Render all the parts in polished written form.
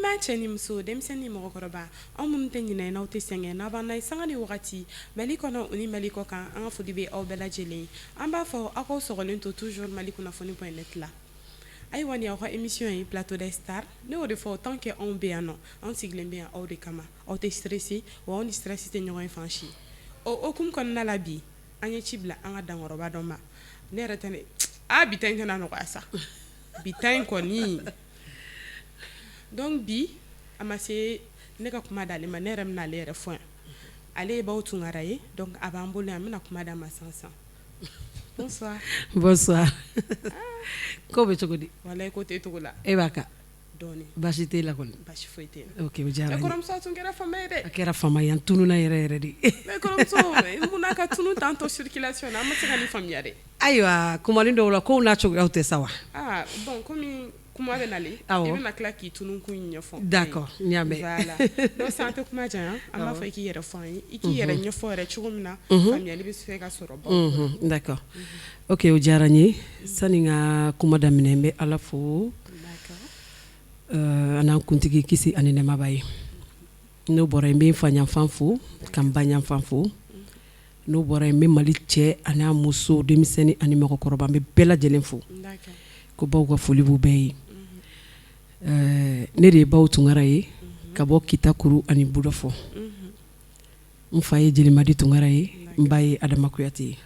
Balima cɛ ni muso, denmisɛnnin ni mɔgɔkɔrɔba, anw minnu tɛ ɲinɛ, n'aw tɛ sɛgɛn, n'aw b'an na ye sanga ni wagati, Mali kɔnɔ ni Mali kɔ kan, an ka foli bɛ aw bɛɛ lajɛlen. An b'a fɔ aw k'aw sɔgɔlen to toujours Mali kunnafoni net la. Ayiwa, ni aw ka émission ye, Plateau des Stars. Ne y'o de fɔ, tant que anw bɛ yan nɔ, anw sigilen bɛ yan aw de kama. Aw tɛ stressé wa, aw ni stress tɛ ɲɔgɔn ye fan si. O hokumu kɔnɔna la, bi an ye ci bila an ka dankɔrɔba dɔ ma. Ne yɛrɛ tɛ ne aa, bi ta in tɛna nɔgɔya sa, bi ta in kɔni. Donc bi a ma se ne ka kuma d'ale ma, ne yɛrɛ bɛna ale yɛrɛ fɔ yan. Ale ye Baw Tunkara ye. Donc a b'an bolo yan, an bɛna kuma d'a ma sisan sisan. Bonsoir. Bonsoir. Ko bɛ cogo di? Walayi, ko tɛ cogo la. E b'a kan? Dɔɔni. Baasi t'e la kɔni? Baasi foyi tɛ yen. Ok, o diyara n ye. Kɔrɔmuso, a tun kɛra fama ye dɛ. A kɛra fama ye, an tununna yɛrɛ yɛrɛ de. Mais kɔrɔmuso, munna ka tunu tantôt circulation na? An ma se ka nin faamuya dɛ. Ayiwa, kumanin dɔw la, kow n'a cogoyaw tɛ sa wa? Ah bon, komi kuma bɛ nalen, i bɛna tila k'i tunun kun in ɲɛfɔ. D'accord, n y'a mɛn. Voilà, donc sisan an tɛ kuma janya, an b'a fɔ i k'i yɛrɛ fɔ an ye, i k'i yɛrɛ ɲɛfɔ yɛrɛ cogo min na faamuyali bɛ se ka sɔrɔ baw. D'accord, ok, o diyara n ye. Sani n ka kuma daminɛ, n bɛ Ala fo an n'an kuntigi kisi ani nɛɛma b'a ye. N'o bɔra yen, n bɛ n fa ɲanfan fo, ka n ba ɲanfan fo. N'o bɔra yen, n bɛ Mali cɛ ani n'a muso, denmisɛnnin ani mɔgɔkɔrɔba, n bɛ bɛɛ lajɛlen fo, ko baw ka foli b'u bɛɛ ye. Ne de ye Baw Tunkara ye ka bɔ Kitakuru ani Budɔfɔ. N fa ye Jelimadi Tunkara ye, n ba ye Adama Kuyate ye.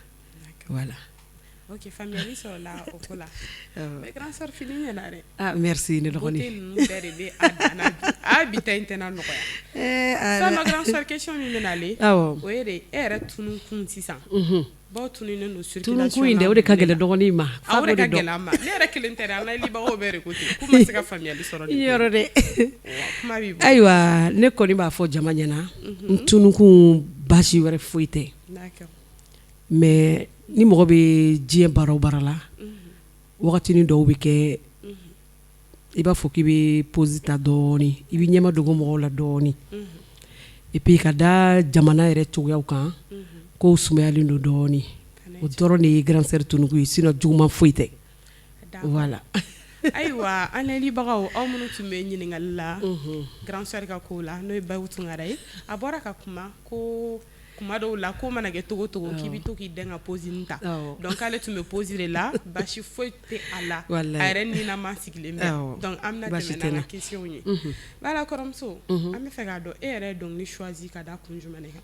Voilà. Ok, faamuyali sɔrɔla o ko la. Mais grande sœur, fini ɲɛna dɛ. Ah merci, ne dɔgɔnin. Beauté ninnu bɛɛ de bɛ a dan na bi. Ah, bi ta in tɛna nɔgɔya. Sisan nɔ, grande sœur, question min bɛ nalen, o ye de e yɛrɛ tunun kun sisan. Baw tununnen don circulation. Tunun kun in dɛ, o de ka gɛlɛn dɔgɔnin ma. O de ka gɛlɛn an ma. Ne yɛrɛ kelen tɛ dɛ, an layɛlibagaw bɛɛ de ko ten, k'u ma se ka faamuyali sɔrɔ nin ko in na. Yɔrɔ dɛ. Kuma b'i bolo. Ayiwa, ne kɔni b'a fɔ jama ɲɛna, n tunun kun baasi wɛrɛ foyi tɛ. Mais ni mɔgɔ bɛ diɲɛ baara o baara la, wagatinin dɔw bɛ kɛ, i b'a fɔ k'i bɛ pause ta dɔɔnin, i bɛ ɲɛma dogo mɔgɔw la dɔɔnin. Et puis ka da jamana yɛrɛ cogoyaw kan, kow sumayalen don dɔɔnin. O dɔrɔn de ye grande sœur tunun ye, sinon juguman foyi tɛ. Voilà. Ayiwa, an layɛlibagaw, aw minnu tun bɛ ɲininkali la grande sœur ka ko la, n'o ye Baw Tunkara ye, a bɔra ka kuma ko kuma dɔw la, ko mana kɛ cogo cogo, k'i bɛ to k'i den ka pause ta. Donc k'ale tun bɛ pause de la, basi foyi tɛ a la, a yɛrɛ ninama sigilen bɛ. Donc an bɛna tɛmɛ n'an ka question ye. Voilà, kɔrɔmuso, an bɛ fɛ k'a dɔn, e yɛrɛ ye dɔnkili choisi ka da kun jumɛn de kan?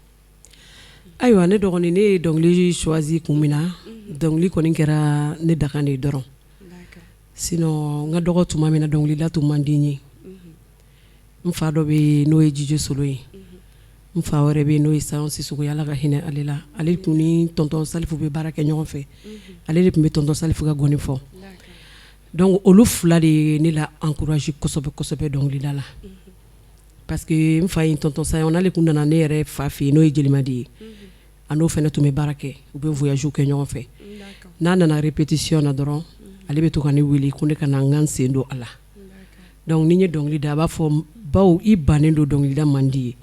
Ayiwa, ne dɔgɔnin, ne ye dɔnkili choisi kun min na, dɔnkili kɔni kɛra ne dakan de ye dɔrɔn. Sinon n ka dɔgɔ tuma min na, dɔnkilida tun man di n ye. N fa dɔ bɛ yen, n'o ye Jije Solo ye. N fa wɛrɛ bɛ yen, n'o ye Sayon Sisoko ye, Ala ka hinɛ ale la. Ale tun ni tonton Salifu bɛ baara kɛ ɲɔgɔn fɛ. Ale de tun bɛ tonton Salifu ka gɔni fɔ. Donc olu fila de ye ne la encourager kosɛbɛ kosɛbɛ dɔnkilida la, parce que n fa ye tonton Sayon, n'ale tun nana ne yɛrɛ fa fɛ yen, n'o ye Jelimadi ye, a n'o fana tun bɛ baara kɛ, u bɛ voyage kɛ ɲɔgɔn fɛ. N'a nana répétition na dɔrɔn, ale bɛ to ka ne wele ko ne ka na n ka n sen don a la. Donc ni n ye dɔnkili da, a b'a fɔ: "Baw, i bannen don, dɔnkilida man di ye,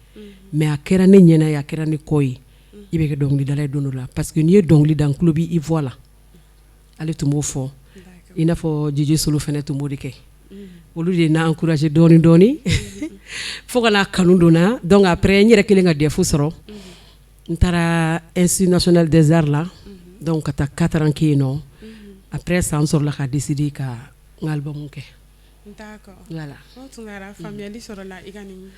mais a kɛra ne ɲɛna ye, a kɛra ne kɔ ye, i bɛ kɛ dɔnkilidala ye don dɔ la, parce que n'i ye dɔnkili da, n tulo b'i voix la." Ale tun b'o fɔ, i n'a fɔ Jije Solo fana tun b'o de kɛ. Olu de ye n encourager dɔɔni dɔɔni fo ka n'a kanu donna. Donc après, n yɛrɛ kelen ka DEF sɔrɔ, n taara Institut national des arts la, donc ka taa 4 ans kɛ yen nɔ. Après ça, n sɔrɔla ka décider ka n ka album kɛ. D'accord. Voilà. O Tunkara, faamuyali sɔrɔla i ka nin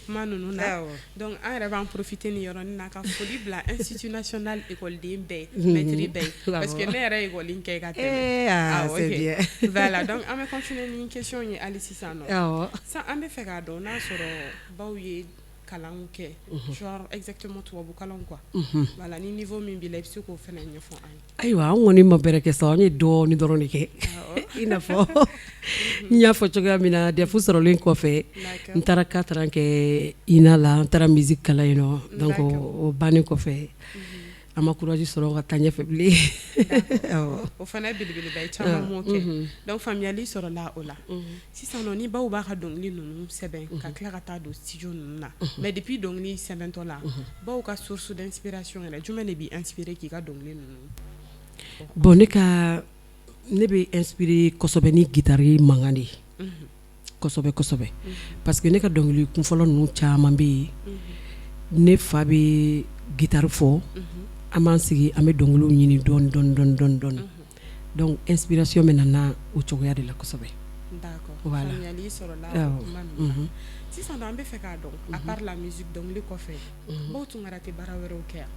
kuma ninnu na. Donc an yɛrɛ b'an profiter nin yɔrɔnin na ka foli bila Institut national école den bɛɛ, maître bɛɛ ye, parce que ne yɛrɛ ye école kɛ ka tɛmɛ. Ah, c'est bien. Voilà, donc an bɛ continuer ni question ye hali sisan nɔ. Sisan an bɛ fɛ k'a dɔn n'a sɔrɔ baw ye kalan kɛ, genre exactement tubabu kalan quoi. Voilà, ni niveau min b'i la, i bɛ se k'o fana ɲɛfɔ an ye. Ayiwa, an kɔni ma bɛrɛ kɛ sa, an ye dɔɔni dɔrɔn de kɛ. I n'a fɔ n y'a fɔ cogoya min na, DEF sɔrɔlen kɔfɛ, n taara 4 ans kɛ INA la, n taara musique kalan yen nɔ. Donc o bannen kɔfɛ, an ma courage sɔrɔ ka taa ɲɛfɛ bilen. O fana ye belebeleba ye, caman m'o kɛ. Donc faamuyali sɔrɔla o la. Sisan nɔ, ni baw b'a ka dɔnkili ninnu sɛbɛn ka tila ka taa don studio ninnu na, mais depuis dɔnkili sɛbɛntɔ la, baw ka source d'inspiration yɛrɛ jumɛn de b'i inspirer k'i ka dɔnkili ninnu? Bon, ne ka ne bɛ inspiré kosɛbɛ ni guitare mankan de ye. Kosɛbɛ kosɛbɛ, parce que ne ka dɔnkili kunfɔlɔ ninnu caman bɛ yen, ne fa bɛ guitare fɔ, an b'an sigi, an bɛ dɔnkiliw ɲini dɔɔni dɔɔni dɔɔni dɔɔni dɔɔni. Donc inspiration bɛ nana o cogoya de la kosɛbɛ. D'accord. Voilà. Faamuyali sɔrɔla Awɔ. o kuma ninnu na. Sisan nɔ, an bɛ fɛ k'a dɔn, à part la musique, dɔnkili kɔfɛ, Baw Tunkara tɛ baara wɛrɛw kɛ yan?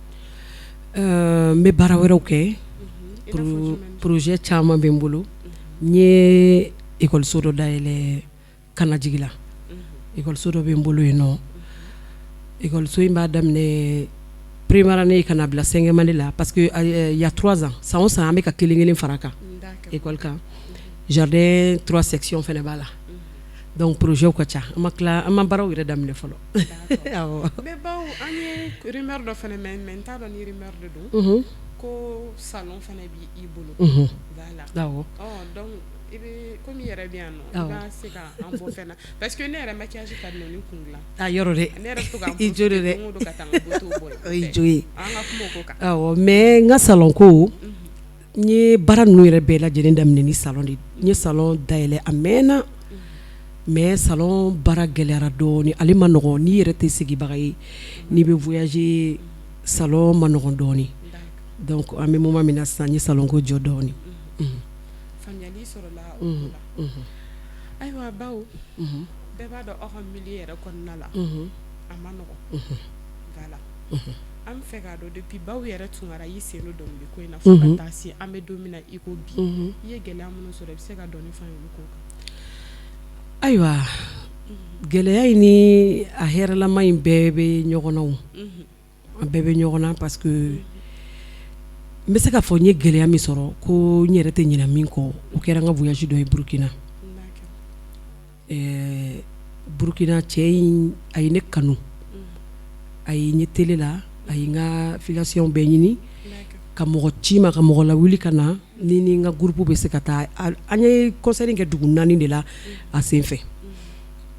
N bɛ baara wɛrɛw kɛ. I n'a fɔ jumɛn? Projet caman bɛ n bolo. N ye école dɔ dayɛlɛ Kanajigi la. École dɔ bɛ n bolo yen nɔ. École in b'a daminɛ première année ka na bila cinquième année la, parce que il y a 3 ans, san o san an bɛ ka kelen kelen fara a kan école kan. Jardin trois sections fana b'a la. Donc projet ka ca, an ma tila, an ma baaraw yɛrɛ daminɛ fɔlɔ. Awɔ. Mais Baw, an ye rumeur dɔ fana mɛn, mais n t'a dɔn ni rumeur de don, ko salon fana b'i bolo. Voilà. Awɔ. Ɔ, donc i bɛ komi i yɛrɛ bɛ yan nɔ, i b'a se ka an bɔ fɛn na, parce que ne yɛrɛ maquillage ka di ne ye, ni kun dilan. A yɔrɔ dɛ. Ne yɛrɛ bɛ to ka n I jo don profiter dɛ. don o don ka taa n ka beauté bɔ yen. O y'i jo ye. An ka kuma o ko kan. Awɔ, mais n ka salon ko, n ye baara ninnu yɛrɛ bɛɛ lajɛlen daminɛ ni salon de ye. N ye salon dayɛlɛ a mɛnna, mais salon baara gɛlɛyara dɔɔni, ale ma nɔgɔn. N'i yɛrɛ tɛ segibaga ye, n'i bɛ voyager, salon ma nɔgɔn dɔɔni. Donc an bɛ moment min na sisan, n ye salon ko jɔ dɔɔni. Faamuyali sɔrɔla o ko la. Ayiwa Baw, bɛɛ b'a dɔn aw ka milieu yɛrɛ kɔnɔna la, a ma nɔgɔn. Voilà. An bɛ fɛ k'a dɔn, depuis Baw yɛrɛ Tunkara y'i sen don dɔnkili ko in na fo ka taa se an bɛ don min na i ko bi, i ye gɛlɛya minnu sɔrɔ, i bɛ se ka dɔɔni fɔ an ye olu ko kan? Ayiwa, gɛlɛya in ni a hɛrɛlama in bɛɛ bɛ ɲɔgɔn na o. A bɛɛ bɛ ɲɔgɔn na, parce que n bɛ se k'a fɔ n ye gɛlɛya min sɔrɔ ko n yɛrɛ tɛ ɲinɛ min kɔ, o kɛra n ka voyage dɔ ye Burukina. Burukina, cɛ in a ye ne kanu, a ye n ye télé la, a ye n ka filiation bɛɛ ɲini ka mɔgɔ ci ma, ka mɔgɔ lawuli ka na ni n ka groupe bɛ se ka taa. An ye concert kɛ dugu naani de la a sen fɛ.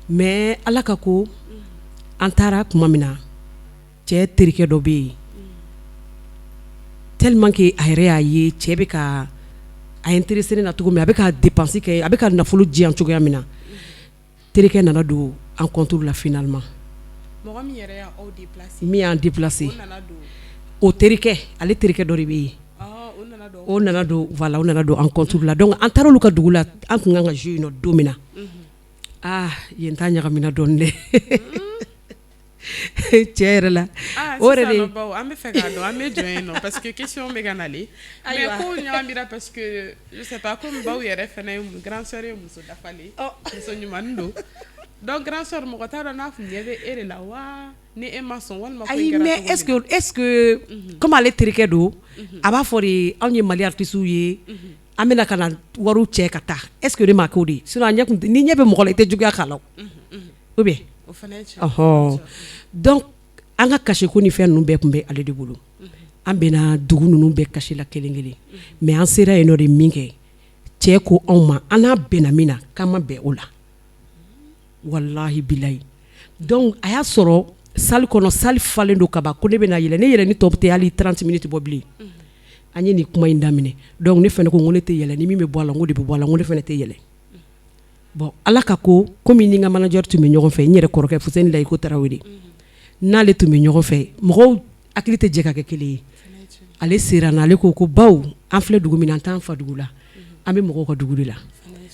Mais Ala ka ko, an taara tuma min na, cɛ terikɛ dɔ bɛ yen, tellement que a yɛrɛ y'a ye cɛ bɛ ka a intéressé ne na cogo min, a bɛ ka dépense kɛ, a bɛ ka nafolo di yan cogoya min na, terikɛ nana don an contre la finalement. Mɔgɔ min yɛrɛ y'aw déplacé? Min y'an déplacé. O nana don? O terikɛ, ale terikɛ dɔ de bɛ yen. O nana don? O nana don, voilà, o nana don an contre la. Donc an taara olu ka dugu la, an tun kan ka jouer yen nɔ don min na, aa, yen ta ɲagamina dɔɔnin dɛ, cɛ yɛrɛ la. O yɛrɛ de bawo, an bɛ fɛ k'a dɔn, an bɛ jɔ yen nɔ parce que question bɛ ka nalen, mais ko ɲagamina parce que je sais pas, comme baw yɛrɛ fana ye grande sœur ye, muso dafalen, muso ɲumannin don. Donc grande sœur, mɔgɔ t'a dɔn n'a tun ɲɛ bɛ e de la wa ni e ma sɔn walima ko in Ayi. kɛra Mais cogo est-ce min. que est-ce que comme ale terikɛ don, a b'a fɔ de anw ye Mali artistes ye, an bɛna ka na wariw cɛ ka taa, est-ce que ne ma k'o de ye? Sinon a ɲɛ kun, ni ɲɛ bɛ mɔgɔ la, i tɛ juguya k'a la o, ou bien? O fana ye tiɲɛ. Ɔhɔn, donc an ka cachet ko ni fɛn ninnu bɛɛ tun bɛ ale de bolo. An bɛna dugu ninnu bɛɛ cachet la kelen kelen, mais an sera yen nɔ de min kɛ, cɛ ko anw ma, an n'a bɛnna min na, k'an ma bɛn o la, walahi bilayi. Donc a y'a sɔrɔ salle kɔnɔ, salle falen don kaban, ko ne bɛna yɛlɛ, ne yɛlɛ ni tɔw tɛ hali 30 minutes bɔ bilen. An ye nin kuma in daminɛ, donc ne fana ko n ko ne tɛ yɛlɛ, ni min bɛ bɔ a la, n ko de bɛ bɔ a la, n ko ne fana tɛ yɛlɛ. Bon, Ala ka ko, komi ni n ka manager tun bɛ ɲɔgɔn fɛ, n yɛrɛ kɔrɔkɛ Fuseni Layiko Tarawele, n'ale tun bɛ ɲɔgɔn fɛ, mɔgɔw hakili tɛ jɛ ka kɛ kelen ye. Ale sera na, ale ko ko baw, an filɛ dugu min na, an t'an fa dugu la, an bɛ mɔgɔw ka dugu de la.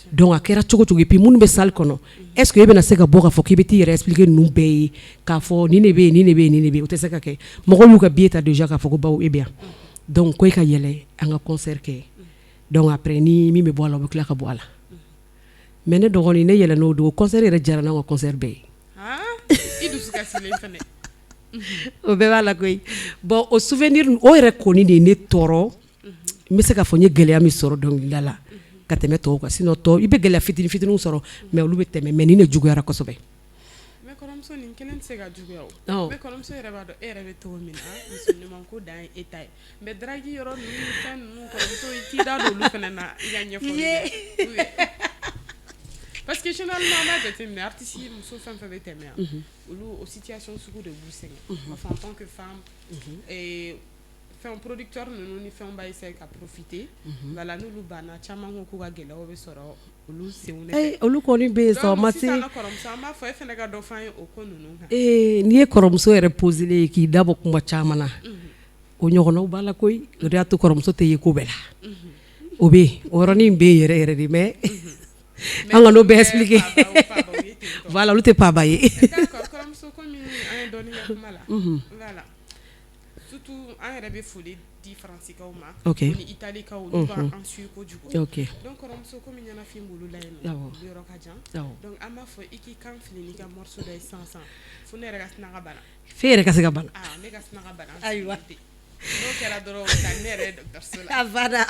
Donc a kɛra cogo cogo, et puis minnu bɛ salle kɔnɔ, est ce que e bɛna se ka bɔ k'a fɔ k'i bɛ t'i yɛrɛ expliquer ninnu bɛɛ ye, k'a fɔ nin de bɛ yen, nin de bɛ yen, nin de bɛ yen? O tɛ se ka kɛ. Mɔgɔw y'u ka billet ta déjà k'a fɔ ko baw e bɛ yan, donc ko e ka yɛlɛ, an ka concert kɛ. Donc après, ni min bɛ bɔ a la, o bɛ tila ka bɔ a la. Mais ne dɔgɔnin, ne yɛlɛ n'o don, concert yɛrɛ diyara n'anw ka concert bɛɛ ye. I dusu kasilen fɛnɛ. O bɛɛ b'a la koyi. Bon, o souvenir o yɛrɛ kɔni de ye ne tɔɔrɔ. N bɛ se k'a fɔ n ye gɛlɛya min sɔrɔ dɔnkilida la ka tɛmɛ tɔw kan. Sinon tɔ, i bɛ gɛlɛya fitinin fitininw sɔrɔ, mais olu bɛ tɛmɛ, mais nin de juguyara kosɛbɛ. Mais kɔrɔmuso, nin kelen tɛ se ka juguya o. Mais kɔrɔmuso yɛrɛ b'a dɔn e yɛrɛ bɛ cogo min na, muso ɲuman ko dan ye e ta ye. Mais drague yɔrɔ ninnu ni fɛn ninnu, kɔrɔmuso, i t'i da don olu fana na i ka ɲɛfɔli kɛ, parce que généralement an b'a jateminɛ, artiste muso fɛn fɛn bɛ tɛmɛ yan, olu o situation sugu de b'u sɛgɛn. Enfin, en tant que femme, Fɛn producteur ninnu ni fɛnw b'a essayer ka profiter, voilà n'olu banna caman ko k'u ka gɛlɛyaw bɛ sɔrɔ olu senw de fɛ, olu kɔni bɛ yen sa o ma se, donc sisan kɔrɔmuso an b'a fɔ e fana ka dɔ fɔ an ye o ko ninnu kan, ee n'i ye kɔrɔmuso yɛrɛ posé len ye k'i da bɔ kuma caman na, o ɲɔgɔnnaw b'a la koyi o de y'a to kɔrɔmuso tɛ ye ko bɛɛ la, o bɛ yen o yɔrɔnin bɛ yen yɛrɛ yɛrɛ de mais an kan'o bɛɛ expliquer voilà olu tɛ paaba ye, d'accord kɔrɔmuso komi an ye dɔɔnin kɛ kuma la, voilà surtout an yɛrɛ bɛ foli di Faransikaw ma, ok, ni Italikaw olu b'an suit kojugu, ok, donc kɔrɔmuso komi ɲɛnafin b'olu la yen nɔ, olu yɔrɔ ka jan, donc an b'a fɔ i k'i kan fili n'i ka morceau dɔ ye sisan sisan fo ne yɛrɛ ka sina ka bana, f'e yɛrɛ ka se ka bana, aa ne ka sina ka bana, ayiwa n'o kɛra dɔrɔn o bɛ taa ne yɛrɛ ye dɔgɔtɔrɔso la, abada,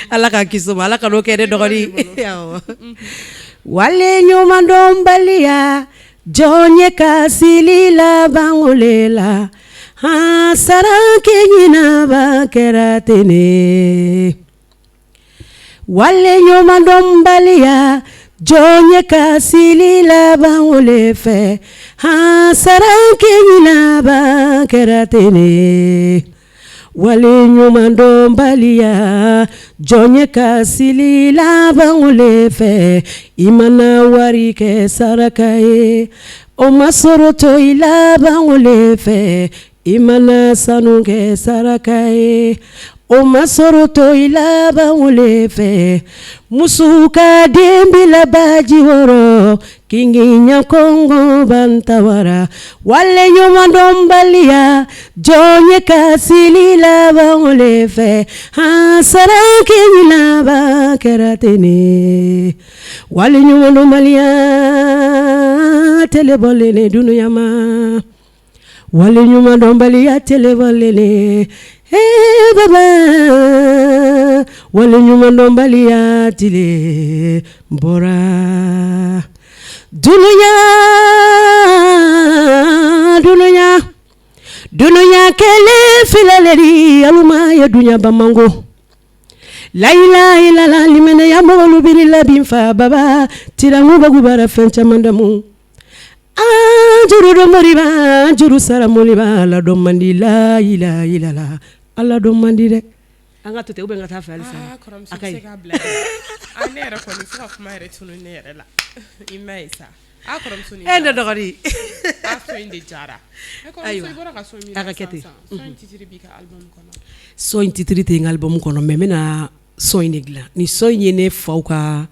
Ala k'an kisi o ma Ala kan'o kɛ ne dɔgɔnin, awɔ, wale ɲumandɔnbaliya jɔn ye kasili laban o le la han saraki ɲinaba kɛra ten ne wale ɲumandɔnbaliya jɔn ye kasili laban o le fɛ han saraki ɲinaba kɛra ten ne wale ɲumandɔnbaliya jɔn ye kasili laban o le fɛ i mana wari kɛ saraka ye o ma sɔrɔ to i laban o le fɛ i mana sanu kɛ saraka ye o ma sɔrɔ to i laban o le fɛ muso ka den bila baji wɔrɔ kinginya kɔngɔ bantawara wale ɲumandɔnbaliya jɔn ye kasili laban o le fɛ han saraki ɲinaba kɛra ten ne wale ɲumandɔnbaliya tele bɔlen dunuya ma wale ɲumandɔnbaliya tele bɔlen ee baba wale ɲumandɔnbaliya tile bɔra dunuya dunuya dunuya kelen filɛ le di aluma ye dunya bamango layilayilala limaniya mɔgɔlu biri labin fa baba tiramu bagubara fɛn caman damu an juru don moriba an juru sara moriba ala dɔn man di layilayilala ala dɔn man di dɛ an ka to ten ou bien n ka taa fɛ halisa kɔrɔmuso a ka bɛ ɲi se k'a bila yɛrɛ ne yɛrɛ kɔni fo ka kuma yɛrɛ tunu ne yɛrɛ la i m'a ye sa a kɔrɔmuso nin e ne dɔgɔnin a son in de diyara e kɔrɔmuso ayiwa i bɔra ka son min a ka kɛ ten sisan son in titre b'i ka album kɔnɔ son in titre tɛ n ka album kɔnɔ mais n bɛna son in de dilan ni son in ye ne faw ka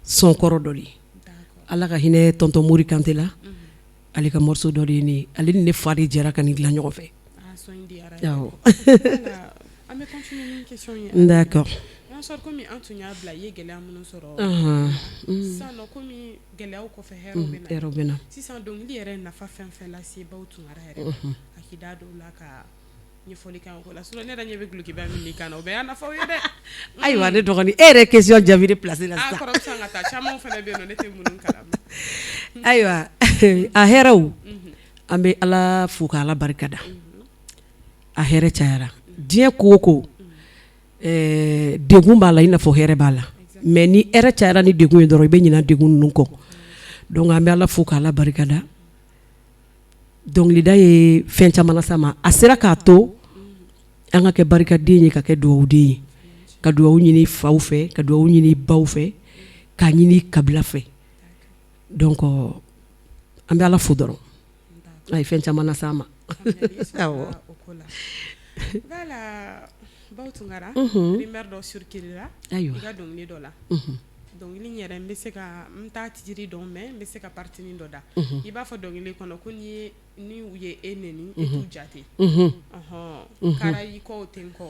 son kɔrɔ dɔ de ye Ala ka hinɛ tonton Mori Kante la ale ka morceau dɔ de ye nin ye ale ni ne fa de jɛra ka nin dilan ɲɔgɔn fɛ ah son in diyara awɔ voilà an bɛ continuer ni question ye d'accord Ansor komi an tun y'a bila i ye gɛlɛya minnu sɔrɔ sisan nɔ komi gɛlɛyaw kɔfɛ hɛrɛw bɛ na hɛrɛw bɛ na sisan dɔnkili yɛrɛ nafa fɛn fɛn lase Baw Tunkara yɛrɛ ma a k'i da don o la ka ɲɛfɔli k'an o ko la sinon ne yɛrɛ ɲɛ bɛ dulokiba min b'i kan na o bɛɛ y'a nafaw ye dɛ ayiwa ne dɔgɔnin e yɛrɛ question jaabi ne place la ah sisan kɔrɔmuso an ka taa caman fana bɛ yen nɔ ne tɛ minnu kalama ayiwa a hɛrɛw an bɛ Ala fo ka Ala barika da a hɛrɛ cayara diɲɛ ko o ko degun b'a la i n'a fɔ hɛrɛ b'a la mais ni hɛrɛ cayara ni degun ye dɔrɔn i bɛ ɲinɛ degun ninnu kɔ donc an bɛ Ala fo ka Ala barika da dɔnkilida ye fɛn caman las'an ma a sera k'a to an ka kɛ barikaden ye ka kɛ dugawuden ye ka dugawu ɲini faw fɛ ka dugawu ɲini baw fɛ k'a ɲini kabila fɛ donc an bɛ Ala fo dɔrɔn a ye fɛn caman las'an ma awɔ o ko la voilà Baw Tunkara rumeur dɔ circulé la ayiwa i ka dɔnkili dɔ la dɔnkili in yɛrɛ n bɛ se ka n t'a titre dɔn mais n bɛ se ka partie dɔ da i b'a fɔ dɔnkili kɔnɔ ko ni u ye e neni e t'u jate ɔhɔn kara y'i kɔ o tɛ n kɔ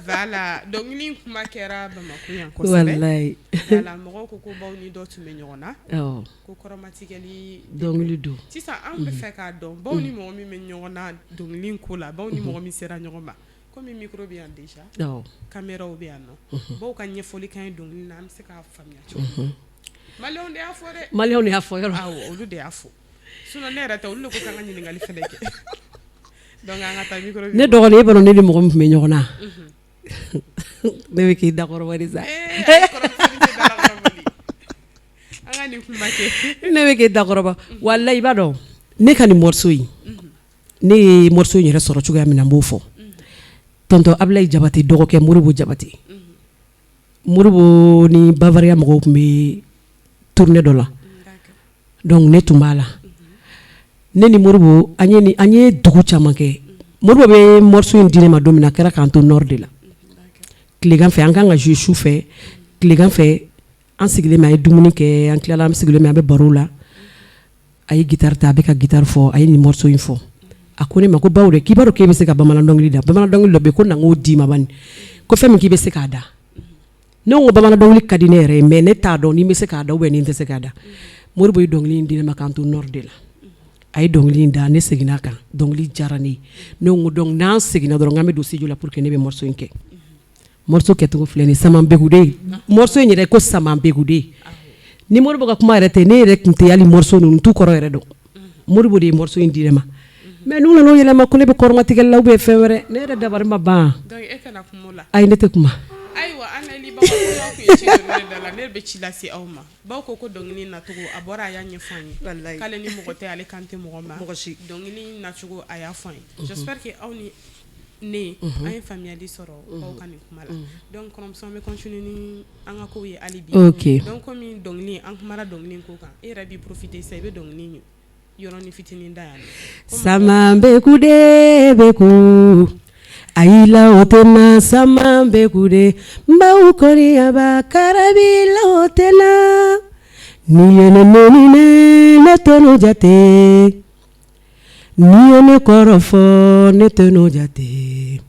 voilà dɔnkili in kuma kɛra Bamakɔ yan kosɛbɛ walayi voilà mɔgɔw ko ko Baw ni dɔ tun bɛ ɲɔgɔn na awɔ ko kɔrɔmatigɛli dɔnkili don sisan an bɛ fɛ k'a dɔn Baw ni mɔgɔ min bɛ ɲɔgɔn na dɔnkili in ko la Baw ni mɔgɔ min sera ɲɔgɔn ma komi micro bɛ yan déjà awɔ caméraw bɛ yan nɔ Baw ka ɲɛfɔli k'an ye dɔnkili na an bɛ se k'a faamuya cogo min maliyɛnw de y'a fɔ dɛ maliyɛnw de y'a fɔ yɔrɔ awɔ olu de y'a fɔ sinon ne yɛrɛ tɛ olu de ko k'an ka ɲininkali fɛnɛ kɛ donc an ka taa micro ne dɔgɔnin e b'a dɔn ne ni mɔgɔ min tun bɛ ɲɔgɔn na ne bɛ k'i dakɔrɔbɔ de sa ee ayi kɔrɔmuso nin tɛ dalakɔrɔbɔ an ka nin kuma kɛ ne bɛ k'i dakɔrɔbɔ walayi i b'a dɔn ne ka nin morceau in ne ye morceau in yɛrɛ sɔrɔ cogoya min na n b'o fɔ Tonton Ablaye Jabate dɔgɔkɛ Moribo Jabate, Moribo ni Bavaria mɔgɔw tun bɛ tournée dɔ la, donc ne tun b'a la. Ne ni Moribo, an ye dugu caman kɛ. Moribo bɛ morceau in di ne ma don min na, a kɛra k'an to nord de la, tilegan fɛ. An kan ka jouer su fɛ, tilegan fɛ, an sigilen bɛ, an ye dumuni kɛ, an tilala, an sigilen bɛ, an bɛ baro la. A ye guitare ta, a bɛ ka guitare fɔ, a ye nin morceau in fɔ. A ko ne ma ko: "Baw de, k'i b'a dɔn k'e bɛ se ka bamanan dɔnkili da, bamanan dɔnkili dɔ bɛ yen ko na n k'o d'i ma bani, ko fɛn min k'i bɛ se k'a da." Ne ko bamanan dɔnkili ka di ne yɛrɛ ye, mais ne t'a dɔn ni n bɛ se k'a da ou bien ni n tɛ se k'a da. Moribo ye dɔnkili in di ne ma k'an to nord de la. A ye dɔnkili in da, ne seginna a kan, dɔnkili diyara ne ye. Ne ko donc n'an seginna dɔrɔn, k'an bɛ don studio la pour que ne bɛ morceau in kɛ. Morceau kɛcogo filɛ nin ye, Samanbegude. Morceau in yɛrɛ ko Samanbegude. Ni Moribo ka kuma yɛrɛ tɛ, ne yɛrɛ tun tɛ hali morceau ninnu t'u kɔrɔ yɛrɛ dɔn. Moribo de ye morceau in di ne ma, mais n'u nana o yɛlɛma ko ne bɛ kɔrɔmatigɛli la ou bien fɛn wɛrɛ, ne yɛrɛ dabari ma ban. Donc e tɛna kuma o la? Ayi, ne tɛ kuma. Ayiwa, an layɛlibagaw, ko n'aw tun ye ci don ne da la, ne bɛ ci lase aw ma. Baw ko ko dɔnkili nacogo, a bɔra, a y'a ɲɛfɔ an ye. Walayi. K'ale ni mɔgɔ tɛ, ale kan tɛ mɔgɔ ma. Mɔgɔ si. Dɔnkili nacogo, a y'a fɔ an ye. J'espère que aw ni ne, an ye faamuyali sɔrɔ baw ka nin kuma la. Donc kɔrɔmuso, an bɛ continuer ni an ka kow ye hali bi. Ok. Donc komi dɔnkili, an kumara dɔnkili ko kan, e yɛrɛ b'i profiter sisan, i bɛ dɔnkili yɔrɔnin fitinin da yan nɔ. Samanbekude beku ayila o tɛna, samanbekude n baw kɔniyaba karabila o tɛna, ni ye ne neni, ne tɛ jate, ni ye ne kɔrɔfɔ, ne tɛ n'o jate,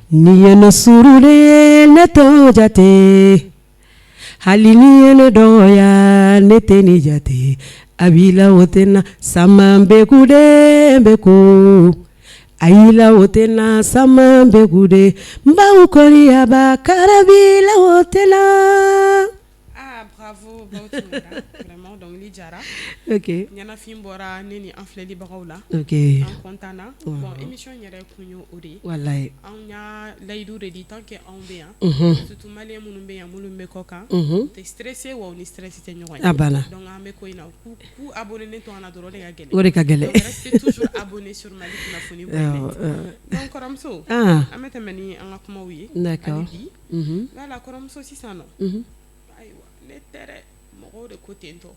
ni ye ne surulen, ne t'o jate, hali ni ye ne dɔgɔya, ne tɛ ni jate. Abila o tɛna, samanbekude beku ayila o tɛna, samanbekude n baw kɔniyaba karabila o tɛna. Ah, bravo Baw Tunkara, vraiment dɔnkili jara. Ok. Ɲɛnafin bɔra ne ni an filɛlibagaw la. Ok. An content na. Bon, émission yɛrɛ kun ye o de ye. Walayi. Anw y'a layidu de di, tant que anw bɛ yan, surtout malien minnu bɛ yan, minnu bɛ kɔ kan, u tɛ stressé wa, u ni stress tɛ ɲɔgɔn ye. A banna. Donc an bɛ ko in na, k'u abonné to an na dɔrɔn, o de ka gɛlɛn. O de ka gɛlɛn. Donc restez toujours abonné sur Mali Kunnafoni point net. Donc kɔrɔmuso, an bɛ tɛmɛ ni an ka kumaw ye. D'accord. Hali bi voilà, kɔrɔmuso, sisan nɔ, ayiwa, ne tɛ dɛ, mɔgɔw de ko ten tɔ.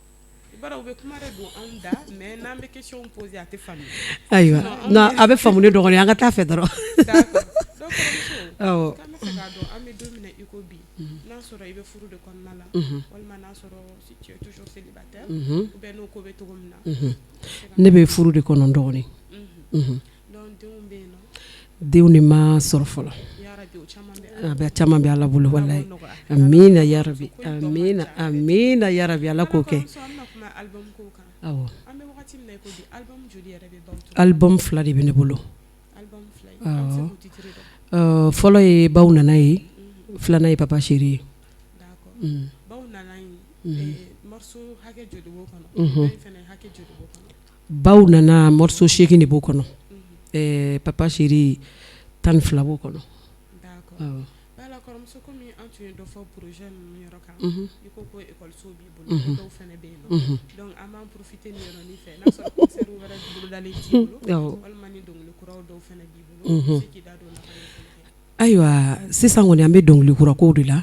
I b'a dɔn, u bɛ kuma de don anw da, mais n'an bɛ question poser, a tɛ faamuya. Ayiwa, non, a bɛ faamu ne dɔgɔnin, an ka taa fɛ dɔrɔn. D'accord. Donc kɔrɔmuso, k'an bɛ fɛ k'a dɔn, an bɛ don min na i ko bi, n'a sɔrɔ i bɛ furu de kɔnɔna la, walima n'a sɔrɔ si tu es toujours célibataire, ou bien n'o ko bɛ cogo min na. Ne bɛ furu de kɔnɔ n dɔgɔnin. Donc denw bɛ yen nɔ? Denw de ma sɔrɔ fɔlɔ. Yarabi, o caman bɛ A bɛ caman bɛ Ala bolo, walayi. Ala k'o nɔgɔya. Amina yarabi, amina, amina yarabi, Ala k'o kɛ. Kɔrɔmuso, an bɛna kuma album ko kan. Awɔ. An bɛ wagati min na i ko bi, album joli yɛrɛ bɛ Baw Tunkara? Album 2 de bɛ ne bolo. Album 2 ye, an bɛ se k'u titre dɔn? Fɔlɔ ye Baw nana ye, filanan ye Papa Chéri ye. D'accord. Baw nana in, morceau hakɛ joli b'o kɔnɔ? Dɔ in fɛnɛ, hakɛ joli b'o kɔnɔ? Baw nana, morceau 8 de b'o kɔnɔ. Papa Chéri, 12 b'o kɔnɔ. D'accord. Awɔ. Voilà kɔrɔmuso, komi an tun ye dɔ fɔ projet ninnu yɔrɔ kan, i ko ko école b'i bolo, ko dɔw fɛnɛ bɛ yen nɔ. Donc an b'an profiter nin yɔrɔnin fɛ, n'a sɔrɔ concert wɛrɛ bolodalen t'i bolo, walima ni dɔnkili kuraw dɔw fɛnɛ b'i bolo, i bɛ se k'i da don o la ka ɲɛfɔli kɛ. Ayiwa, sisan kɔni, an bɛ dɔnkili kura kow de la.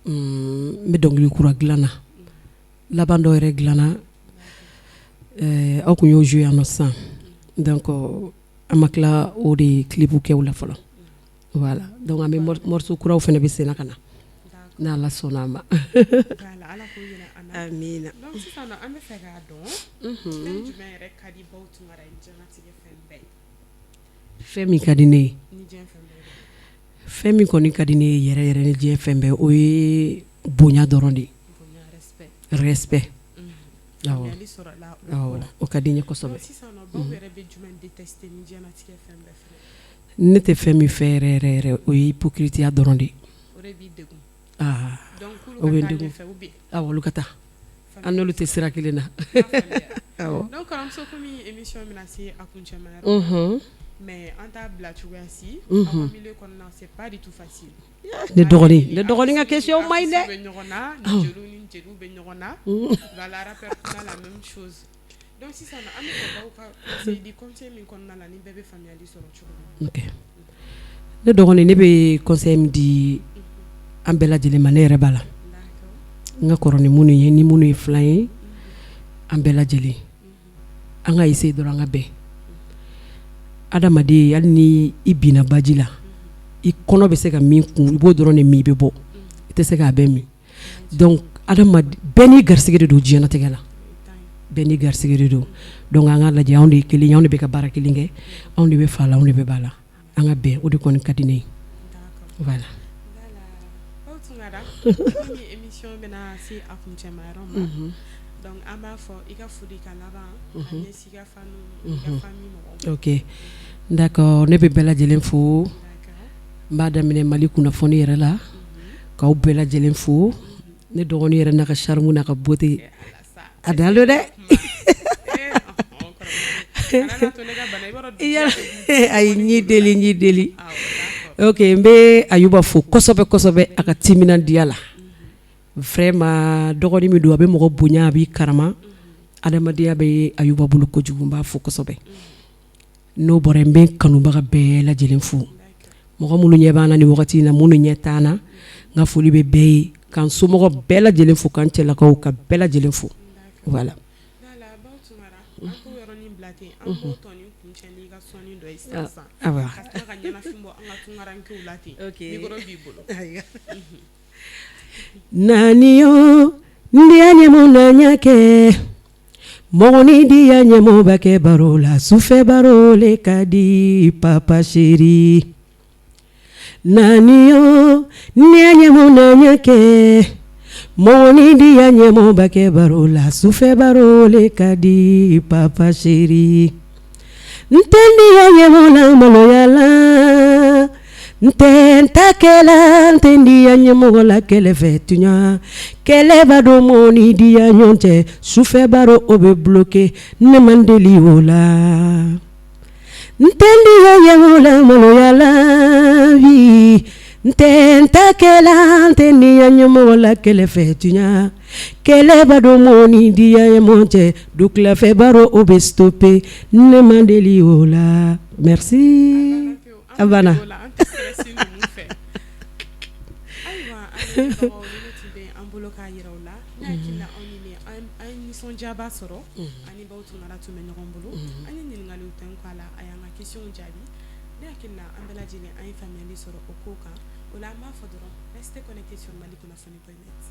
N bɛ dɔnkili kura dilan na, laban dɔ yɛrɛ dilanna, aw kun y'o joué yan nɔ sisan. Donc an ma tila o de clip kɛw la fɔlɔ. Voilà, donc an bɛ morceau kuraw fana bɛ sen na ka na, n'Ala sɔnna a ma. Voilà, Ala k'o yira an na. Amina. Donc sisan nɔ, an bɛ fɛ k'a dɔn, fɛn jumɛn yɛrɛ ka di Baw Tunkara ye diɲɛlatigɛ fɛn bɛɛ ye? Fɛn min ka di ne ye? Ni diɲɛ fɛn bɛɛ ye. Fɛn min kɔni ka di ne ye yɛrɛ yɛrɛ ni diɲɛ fɛn bɛɛ, o ye bonya dɔrɔn de ye. Bonya, respect. Respect. Awɔ. Faamuyali sɔrɔla o ko Awɔ la. O ka di n ye kosɛbɛ. Donc sisan nɔ, Baw yɛrɛ bɛ jumɛn détester ni diɲɛlatigɛ fɛn bɛɛ fɛnɛ? Ne tɛ fɛn min fɛ yɛrɛ yɛrɛ yɛrɛ, o ye hypocrite dɔrɔn de ye. O de b'i degun. Aa. Donc k'olu O bɛ n ka taa degun. ɲɛfɛ ou bien? Awɔ, olu ka taa, an n'olu tɛ sira kelen na. Awɔ. Donc kɔrɔmuso, komi émission bɛna se a kuncɛma yɔrɔ ma, mais an t'a bila cogoya si, aw ka milieu kɔnɔna, c'est pas du tout facile. Ne dɔgɔnin, ne dɔgɔnin ka question man ɲi dɛ. Artistes bɛ ɲɔgɔn na, ni jeliw ni jeliw bɛ ɲɔgɔn na, voilà, rappeur kunda la même chose. Donc sisan nɔ, an bɛ fɛ Baw ka conseil di, conseil min kɔnɔna la ni bɛɛ bɛ faamuyali sɔrɔ cogo min. Ok, Ne dɔgɔnin, ne bɛ conseil min di an bɛɛ lajɛlen ma, ne yɛrɛ b'a la, n ka kɔrɔ ni minnu ye, ni minnu ye filan ye, an bɛɛ lajɛlen, an ka essayer dɔrɔn an ka bɛn. Adamaden, hali ni i binna baji la, i kɔnɔ bɛ se ka min kun, i b'o dɔrɔn de min, i bɛ bɔ, i tɛ se k'a bɛɛ min. Donc adamaden bɛɛ n'i garisɛgɛ de don diɲɛlatigɛ la, bɛɛ n'i garisɛgɛ de don. Donc an ka lajɛ, anw de ye kelen ye, anw de bɛ ka baara kelen kɛ, anw de bɛ fa la, anw de bɛ ba la, an ka bɛn, o de kɔni ka di ne ye, voilà. Émission bɛna se a kuncɛma yɔrɔ ma, donc an b'a fɔ i ka foli ka laban ka ɲɛsin i ka famille, i ka famille mɔgɔw ma. Ok, d'accord, ne bɛ bɛɛ lajɛlen fo. N b'a daminɛ Mali kunnafoni yɛrɛ la, k'aw bɛɛ lajɛlen fo. Ne dɔgɔnin yɛrɛ n'a ka charme n'a ka beauté, a dan don dɛ. Ayi, n y'i deli, n y'i deli. Ok, n bɛ Ayuba fo kosɛbɛ kosɛbɛ a ka timinandiya la. Vraiment, dɔgɔnin min don, a bɛ mɔgɔ bonya, a b'i karama, adamadenya bɛ Ayuba bolo kojugu, n b'a fo kosɛbɛ. N'o bɔra, n bɛ n kanubaga bɛɛ lajɛlen fo, mɔgɔ minnu ɲɛ b'an na nin wagati in na, minnu ɲɛ t'an na, n ka foli bɛ bɛɛ ye, k'an somɔgɔ bɛɛ lajɛlen fo, k'an cɛlakaw ka bɛɛ lajɛlen fo, voilà. Naani yo, n diya ɲɛmɔgɔ na ɲɛ kɛ mɔgɔ ni diya ɲɛmɔgɔ bɛ kɛ baro la, sufɛ baro le ka di, papa chéri. Naani yo, n diya ɲɛmɔgɔ na ɲɛ kɛ mɔgɔ ni diya ɲɛmɔgɔ bɛ kɛ baro la, sufɛ baro le ka di, papa chéri. N tɛ n diya ɲɛmɔgɔ la maloya la, n tɛ n ta kɛla, n tɛ n diya ɲɛmɔgɔ la kɛlɛ fɛ tuɲa kɛlɛ b'a don mɔgɔ ni diya ɲɔgɔn cɛ, sufɛ baro o bɛ bloqué, ne man deli o la. N tɛ n diya ɲɛmɔgɔ la maloya la bi, n tɛ n ta kɛla, n tɛ n diya ɲɛmɔgɔ la kɛlɛ fɛ tuɲa kɛlɛ b'a don mɔgɔ ni diya ɲɛmɔgɔ cɛ, dugulafɛ baro o bɛ stoppé, ne man deli o la. Merci, a banna. Ayiwa, an tun bɛ an bolo k'a jira aw la, ne hakili la aw ni ne an ye nisɔndiyaba sɔrɔ, ani Baw Tunkara tun bɛ ɲɔgɔn bolo, an ye ɲininkaliw tɛnku a la, a y'an ka questions jaabi. Ne hakili la an bɛɛ lajɛlen an ye faamuyali sɔrɔ o ko kan. O la an b'a fɔ dɔrɔn, restez connectés sur malikunnafoni.net.